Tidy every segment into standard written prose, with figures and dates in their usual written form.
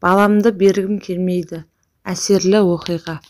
Баламды бергім келмейді. Әсерлі оқиға.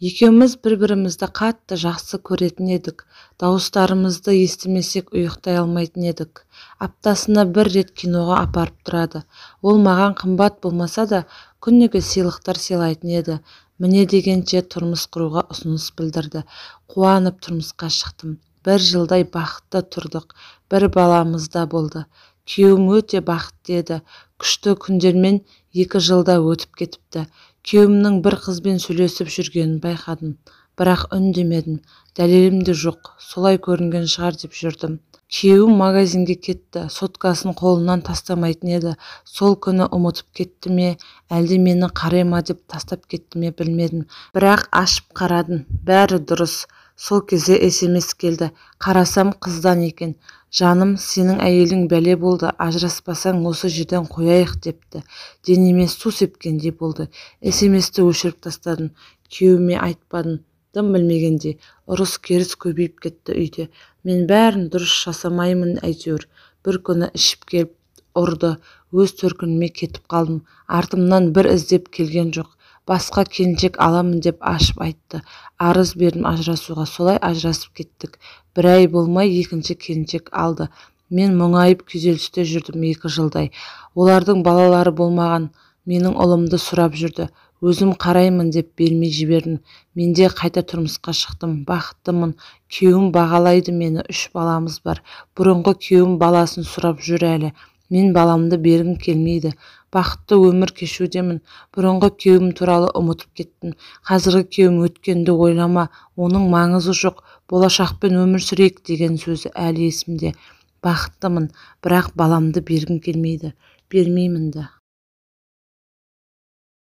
Екеуміз бір-бірімізді қатты жақсы көретін едік. Дауыстарымызды естімесек ұйықтай алмайтын едік. Аптасына бір рет киноға апарып тұрады. Ол маған қымбат болмаса да, күніге сыйлықтар сыйлайтын еді. Міне дегенше тұрмыс құруға ұсыныс білдірді. Қуанып тұрмысқа шықтым. Бір жылдай бақытты тұрдық. Бір баламыз да болды. Күйеуім өте бақытты еді. Күшті күндермен 2 жылда өтіп кетіпті. Күйеуімнің бір қызбен сөйлесіп жүргенін байқадым. Бірақ үндемедім. Дәлелім де жоқ. Солай көрінген шығар деп жүрдім. Күйеуім магазинге кетті. Соткасын қолынан тастамайтын еді. Сол күні ұмытып кетті ме, әлде мені қарай ма деп тастап кетті ме білмедім. Бірақ ашып қарадым. Бәрі дұрыс. Сол кезде СМС келді. Қарасам қыздан екен. Жаным, сенің әйелің бәле болды, ажыраспасаң осы жерден қояйық депті. Денеме су сепкендей болды. СМС-ті өшіріп тастадым. Күйеуіме айтпадым. Дым білмегендей. Ұрыс-керіс көбейіп кетті үйде. Мен бәрін дұрыс жасамаймын әйтеуір. Бір күні ішіп келіп ұрды. Өз төркініме кетіп қалдым. Артымнан бір іздеп келген жоқ. Басқа келіншек аламын деп ашып айтты. Арыз бердім ажырасуға. Солай ажырасып кеттік. Бір ай болмай екінші келіншек алды. Мен мұңайып күйзелісте жүрдім 2 жылдай. Олардың балалары болмаған. Менің ұлымды сұрап жүрді. Өзім қараймын деп бермей жібердім. Мен де қайта тұрмысқа шықтым. Бақыттымын. Күйеуім бағалайды мені. 3 баламыз бар. Бұрынғы күйеуім баласын сұрап жүр әлі. Мен баламды бергім келмейді. Бақытты өмір кешудемін. Бұрынғы күйеуім туралы ұмытып кеттім. Қазіргі күйеуім өткенді ойлама, оның маңызы жоқ. Болашақпен өмір сүрейік деген сөзі әлі есімде. Бақыттымын, бірақ баламды бергім келмейді. Бермеймін де.